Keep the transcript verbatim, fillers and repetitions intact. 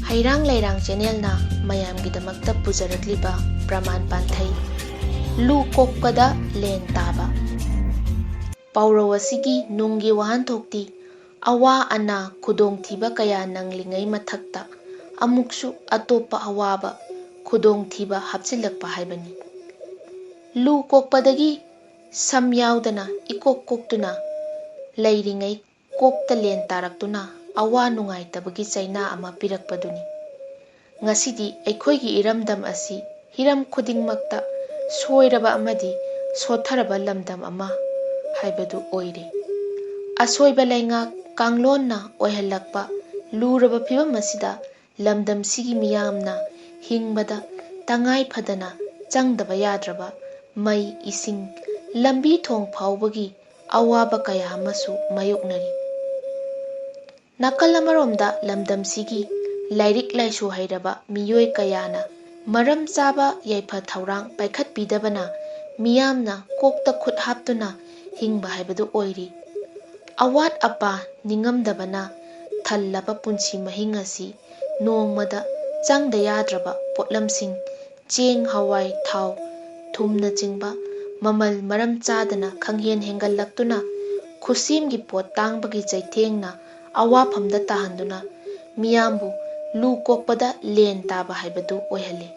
ꯍꯩꯔꯥꯡ ꯂꯩꯔꯥꯡ ꯆꯦꯅꯦꯜꯅ ꯃꯌꯥꯝꯒꯤꯗꯃꯛꯇ ꯄꯨꯖꯔꯛꯂꯤꯕ ꯄ꯭ꯔꯃꯥꯟ ꯄꯥꯟꯊꯩ, ꯂꯨ ꯀꯣꯛꯄꯗ ꯂꯦꯟ ꯇꯥꯕ꯫ ꯄꯥꯎꯔꯧ ꯑꯁꯤꯒꯤ ꯅꯨꯡꯒꯤ ꯋꯥꯍꯟꯊꯣꯛꯇꯤ, ꯑꯋꯥ ꯑꯅꯥ ꯈꯨꯗꯣꯡꯊꯤꯕ ꯀꯌꯥ ꯅꯪꯂꯤꯉꯩ ꯃꯊꯛꯇ ꯑꯃꯨꯛꯁꯨ ꯑꯇꯣꯞꯄ ꯑꯋꯥꯕ ꯈꯨꯗꯣꯡꯊꯤꯕ ꯍꯥꯞꯆꯤꯜꯂꯛꯄ ꯍꯥꯏꯕꯅꯤ꯫ ꯂꯨ ꯀꯣꯛꯄꯗꯒꯤ ꯁꯝ ꯌꯥꯎꯗꯅ ꯏꯀꯣꯛ ꯀꯣꯛꯇꯨꯅ ꯂꯩꯔꯤꯉꯩ ꯀꯣꯛꯇ ꯂꯦꯟ ꯇꯥꯔꯛꯇꯨꯅ ꯑꯋꯥ ꯅꯨꯡꯉꯥꯏꯇꯕꯒꯤ ꯆꯩꯅꯥ ꯑꯃ ꯄꯤꯔꯛꯄꯗꯨꯅꯤ꯫ ꯉꯁꯤꯗꯤ ꯑꯩꯈꯣꯏꯒꯤ ꯏꯔꯝꯗꯝ ꯑꯁꯤ ꯍꯤꯔꯝ ꯈꯨꯗꯤꯡꯃꯛꯇ ꯁꯣꯏꯔꯕ ꯑꯃꯗꯤ ꯁꯣꯠꯊꯔꯕ ꯂꯝꯗꯝ ꯑꯃ ꯍꯥꯏꯕꯗꯨ ꯑꯣꯏꯔꯦ꯫ ꯑꯁꯣꯏꯕ ꯂꯩꯉꯥꯛ ꯀꯥꯡꯂꯣꯟꯅ ꯑꯣꯏꯍꯜꯂꯛꯄ ꯂꯨꯔꯕ ꯐꯤꯕꯝ ꯑꯁꯤꯗ ꯂꯝꯗꯝꯁꯤꯒꯤ ꯃꯤꯌꯥꯝꯅ ꯍꯤꯡꯕꯗ ꯇꯉꯥꯏ ꯐꯗꯅ ꯆꯪꯗꯕ ꯌꯥꯗ꯭ꯔꯕ ꯃꯩ, ꯏꯁꯤꯡ, ꯂꯝꯕꯤ ꯊꯣꯡ ꯐꯥꯎꯕꯒꯤ ꯑꯋꯥꯕ ꯀꯌꯥ ꯑꯃꯁꯨ ꯃꯥꯌꯣꯛꯅꯔꯤ꯫ ꯅꯥꯀꯜ ꯑꯃꯔꯣꯝꯗ ꯂꯝꯗꯝꯁꯤꯒꯤ ꯂꯥꯏꯔꯤꯛ ꯂꯥꯏꯁꯨ ꯍꯩꯔꯕ ꯃꯤꯑꯣꯏ ꯀꯌꯥꯅ ꯃꯔꯝ ꯆꯥꯕ ꯌꯥꯏꯐ ꯊꯧꯔꯥꯡ ꯄꯥꯏꯈꯠꯄꯤꯗꯕꯅ ꯃꯤꯌꯥꯝꯅ ꯀꯣꯛꯇ ꯈꯨꯠ ꯍꯥꯞꯇꯨꯅ ꯍꯤꯡꯕ ꯍꯥꯏꯕꯗꯨ ꯑꯣꯏꯔꯤ꯫ ꯑꯋꯥꯠ ꯑꯄꯥ ꯅꯤꯡꯉꯝꯗꯕꯅ ꯊꯜꯂꯕ ꯄꯨꯟꯁꯤ ꯃꯍꯤꯡ ꯑꯁꯤ ꯅꯣꯡꯃꯗ ꯆꯪꯗ ꯌꯥꯗ꯭ꯔꯕ ꯄꯣꯠꯂꯝꯁꯤꯡ, ꯆꯦꯡ, ꯍꯋꯥꯏ, ꯊꯥꯎ, ꯊꯨꯝꯅꯆꯤꯡꯕ ꯃꯃꯜ ꯃꯔꯝ ꯆꯥꯗꯅ ꯈꯪꯍꯦꯟ ꯍꯦꯟꯒꯠꯂꯛꯇꯨꯅ ꯈꯨꯠꯁꯦꯝꯒꯤ ꯄꯣꯠ ꯇꯥꯡꯕꯒꯤ ꯆꯩꯊꯦꯡꯅ ꯑꯋꯥꯐꯝꯗ ꯇꯥꯍꯟꯗꯨꯅ ꯃꯤꯌꯥꯝꯕꯨ ꯂꯨ ꯀꯣꯛꯄꯗ ꯂꯦꯟ ꯇꯥꯕ ꯍꯥꯏꯕꯗꯨ ꯑꯣꯏꯍꯜꯂꯤ꯫